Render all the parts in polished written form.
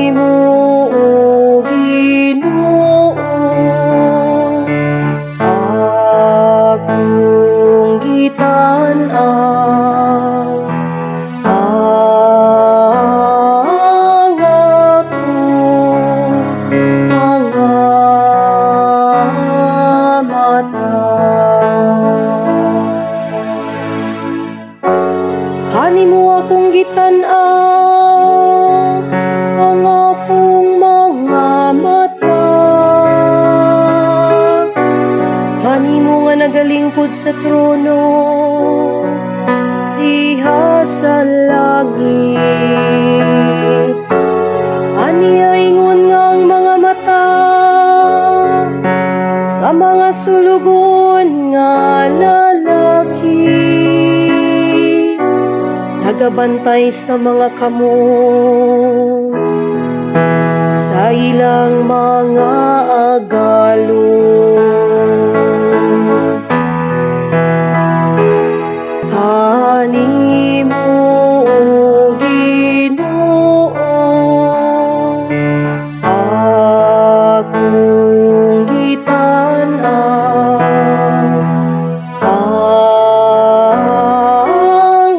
Kanimo, O Ginoo, akong gitan-aw ang akong mga mata. Kanimo akong gitan-aw ang akong mga mata. Kanimo nga nagalingkod sa trono diha sa langit. Aniya ingon nga ang mga mata sa mga sulugoon nga lalaki nagabantay sa mga kamot sa ilang mga agalon. Kanimo, O Ginoo, akong gitan-aw ang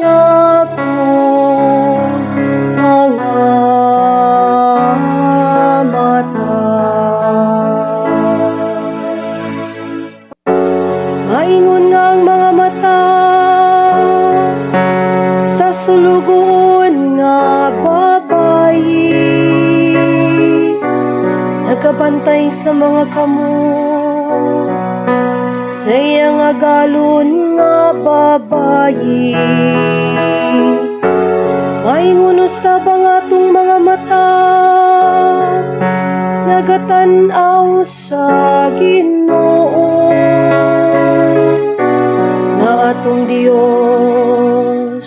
akong mga mata. Maingon nga ang mga mata sa sulugoon nga babayi nagabantay sa mga kamot sa iyang agalon nga babayi. Maingon usab ang atong mga mata nagatan-aw sa Ginoo nga atong Dios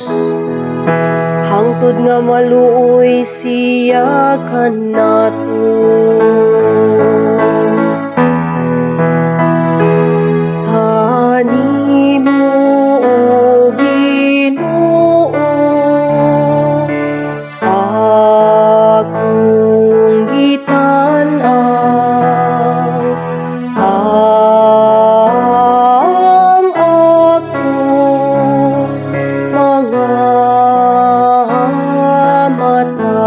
hangtod nga maluoy siya kanato. Kanimo, O Ginoo, akong gitan-aw ang akong mga mata.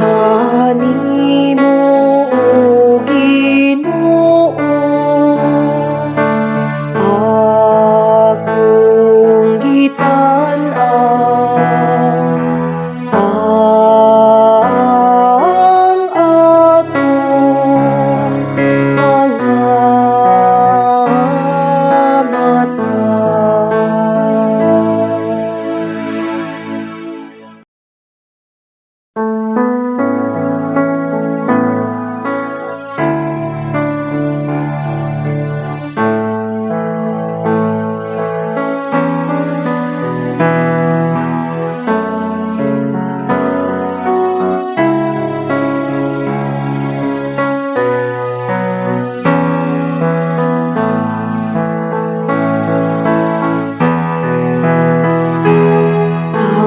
Kanimo, O Ginoo, akong gitan-aw ang akong mga mata.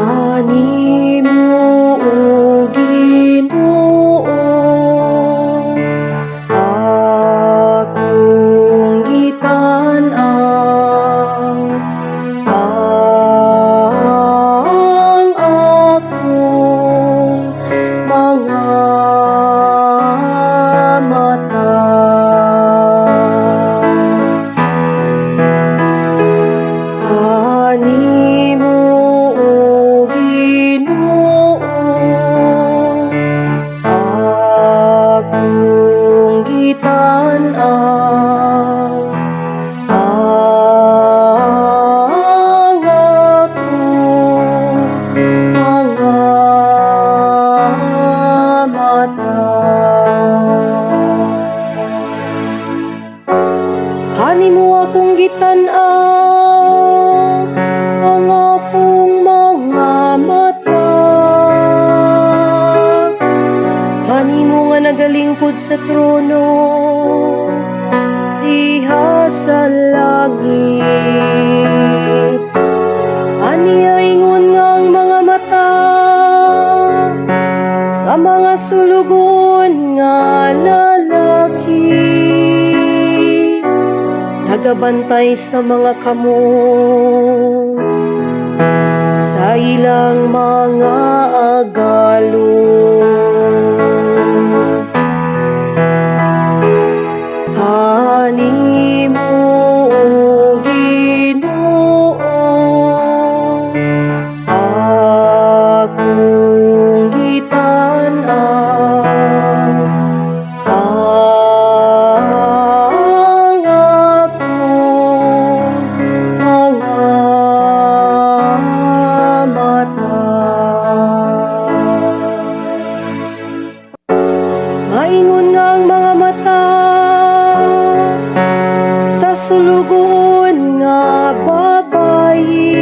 Kanimo, O Ginoo, akong gitan-aw ang akong mga mata. Kanimo, O Ginoo, akong gitan-aw ang akong mga mata. Kanimo akong gitan-aw ang akong mga mata. Kanimo nga nagalingkod sa trono diha sa langit. Aniya ingon Sa mga sulugoon nga lalaki, nagabantay sa mga kamot sa ilang mga agalon. Kanimo, O Ginoo, akong gitan-aw ang akong mga mata. Maingon nga ang mga mata sa sulugoon nga babayi,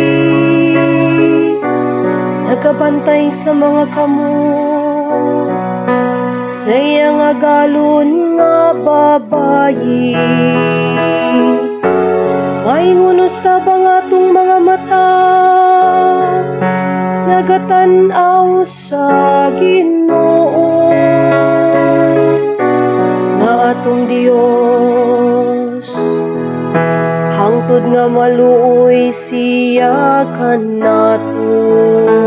nagabantay sa mga kamot sa iyang agalon nga babayi. Maingon usab ang atong mga mata, nagatan-aw sa Ginoo nga atong Dios, hangtod nga maluoy siya kanato.